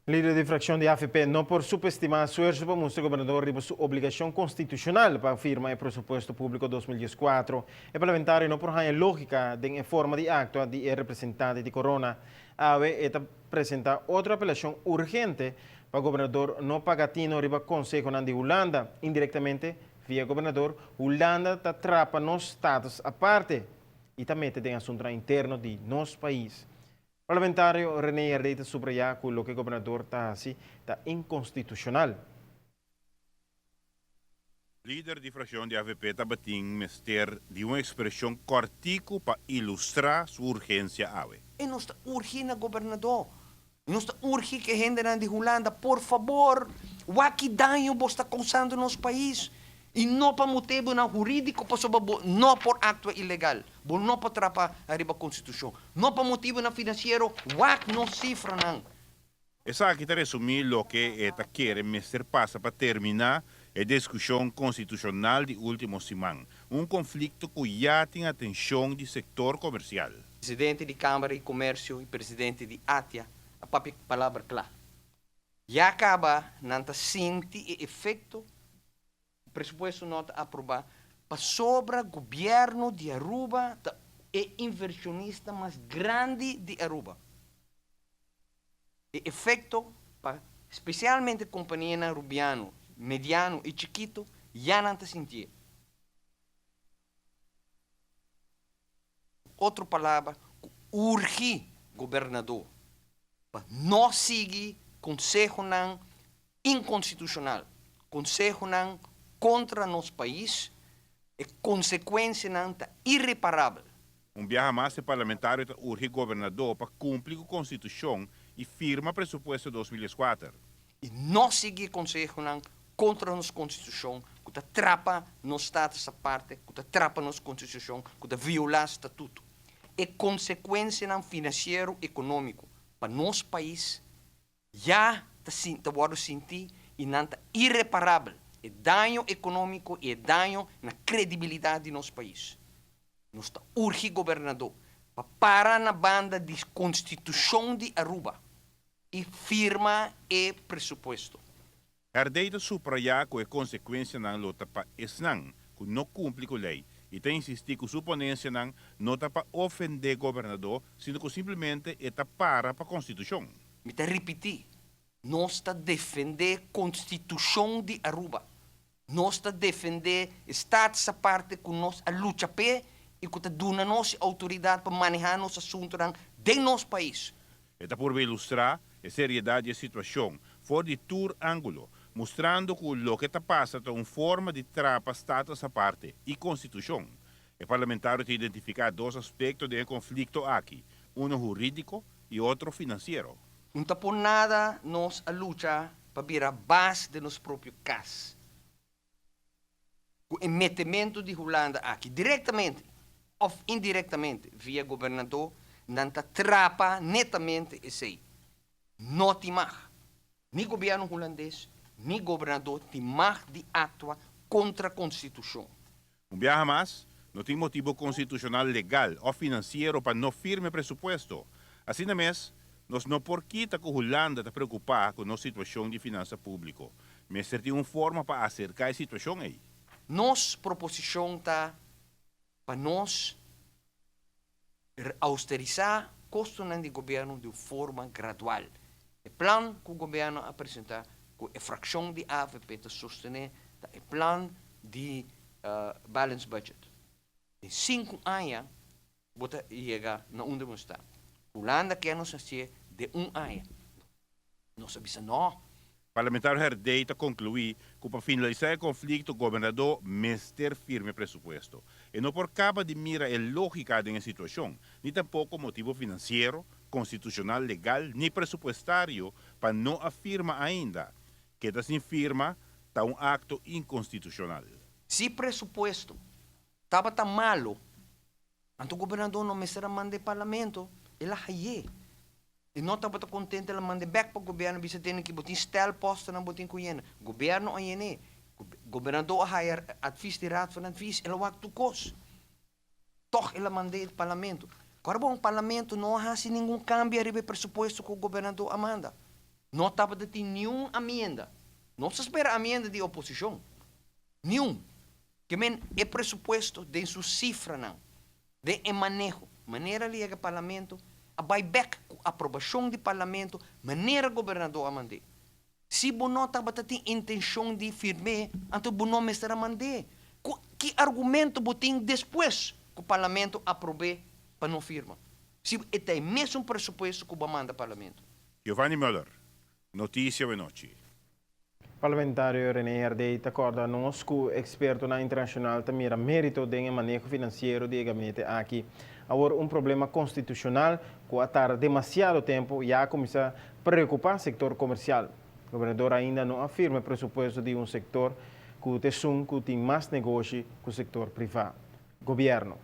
Lider di fraccion di avp no por subestima esfuerso pa mustra gobernador riba su obligacion constitucional pa firma e presupuesto publico 2014. E parlamentario no por haña logica den e forma di actua di e representante di Corona. Awe e ta presenta otro apelacion urgente pa gobernador no paga tino riba consehonan di Hulanda. Indirectamente, via gobernador, Hulanda ta trapa nos status aparte y ta mete den asuntonan interno di nos pais. Parlamentario René Herdé ta subrayá ku loke gobernador ta hasi ta inkonstitushonal. Lider di frakshon di avp tabatin mester di un ekspreshon kòrtiku pa ilustrá su urgensia awe. E nos ta urgi na gobernador, nos ta urgi ku e hendenan di Hulanda, por fabor, wak ki daño bos ta kousando nos pais. I no pa motibunan hurídiko pasobra bo no por aktua ilegal, bo no por trapa ariba konstitushon. No pa motibunan finansiero, wak nos sifranan. Esaki ta resumí loke e ta kere mester pasa pa terminá e diskushon konstitushonal di último siman, un konflikto ku ya tin atenshon di sektor komersial. Presidente di Kámara di Komersio i presidente di ATIA a papia palabra kla. Ya kaba nan ta sinti e efekto. Presupuesto no ta aproba pasobra gobierno di Aruba ta e inversionista mas grandi di Aruba. E efecto pa specialmente companianan Rubiano, mediano y chikito ya nan ta sintié. Otro palabra cu urgi gobernador pa no sigui consehonan inconstitucional, consehonan contra nos pais, e consecuencianan ta irreparabel. Un biaha mas e parlamentario ta urgi gobernador pa cumpli cu constitucion y firma presupuesto 2004. Y no sigui consehonan contra nos constitucion cu ta trapa nos status aparte, cu ta trapa nos constitucion, cu ta viola statuto. E consecuencianan financiero economico pa nos pais ya ta ta wordo sinti y nan ta irreparabel. E daño economico y e daño na credibilidad di nos pais. Nos ta urgi gobernador pa para na banda di constitucion di Aruba y firma e presupuesto. Herdé ta subraya cu e consecuencianan lo ta pa esnan cu no cumpli cu ley y ta insisti cu su ponencianan no ta pa ofende gobernador, sino cu simplemente e ta para pa constitucion. Mi ta ripiti, nos ta defende constitucion di Aruba. Nos ta defende status aparte cu nos a lucha p'e y cu ta duna nos e autoridad pa maneha nos asuntonan den nos pais. E ta purba ilustra e seriedad di e situacion for di tur angulo, mustrando cu loke ta pasa ta un forma di trapa status aparte y constitucion. E parlamentario ta identifica dos aspecto den e conflicto aki, uno huridico y otro financiero. No ta por nada nos a lucha pa bira baas den nos propio cas. Cu e metemento di Hulanda aki, directamente of indirectamente via gobernador, nan ta trapa netamente esey. No tin mag. Ni gobierno Hulandes, ni gobernador tin mag di actua contra constitucion. Un biaha mas, no tin motibo constitucional legal of financiero pa no firma e presupuesto. Asina mes, nos no por kita cu Hulanda ta preocupa cu nos situacion di finansa publico. Mester tin un forma pa acerca e situacion ey. Nos proposicion ta pa nos austerisa costonan di gobierno di un forma gradual. E plan cu gobierno a presenta cu e fraccion di avp ta sostene ta e plan di balance budget. Den 5 aña bo ta yega na unda bo sta. Hulanda kier nos hacié den un aña. Nos a bisa no. Parlamentario Herdé ta conclui cu pa finalisa e conflicto gobernador mester firma e presupuesto. E no por caba di mira e logica den e situacion, ni tampoco motibo financiero, constitucional, legal ni presupuestario pa no a firma ainda. Keda sin firma ta un acto inconstitucional. Si presupuesto tabata malo, anto gobernador no mester a manda e parlamento, el a hay'é. E no tabata contento, el a manda bek pa gobierno, bisa tene ki bo tin stelpostennan bo tin cu yena. Gobierno a yen'é. Gobernador a haya advies di Raad van Advies, el a wak tur cos. Toch el a mand'é e parlamento. Ora bon, parlamento no a haci ningun cambio ariba e presupuesto cu gobernador a manda. No tabatin ningun enmienda. No ta spera enmienda di oposishon. Ningun. Ke men e presupuesto den su sifranan, den e maneho, manera el a yega parlamento, a bai bèk ku aprobashon di parlamento, manera gobernador a mand'é. Si bo no tabatin intenshon di firm'é, anto bo no mester a mand'é. Ki argumento bo tin despues ku parlamento aprob'é pa no firma? Si e ta e mesun presupuesto ku bo a manda parlamento. Giovanni Muller, Noticia Awenochi. Parlamentario René Herdé ta korda nos ku ekspertonan internashonal ta mira mérito den e maneho finansiero di e gabinete aki. Awor un problema konstitushonal ku a tarda demasiado tempu ya a kuminsá preokupá sektor komersial. Gobernador ainda no a firma e presupuesto di un sektor ku ta esun ku tin mas negoshi ku sektor privá. Gobièrnu.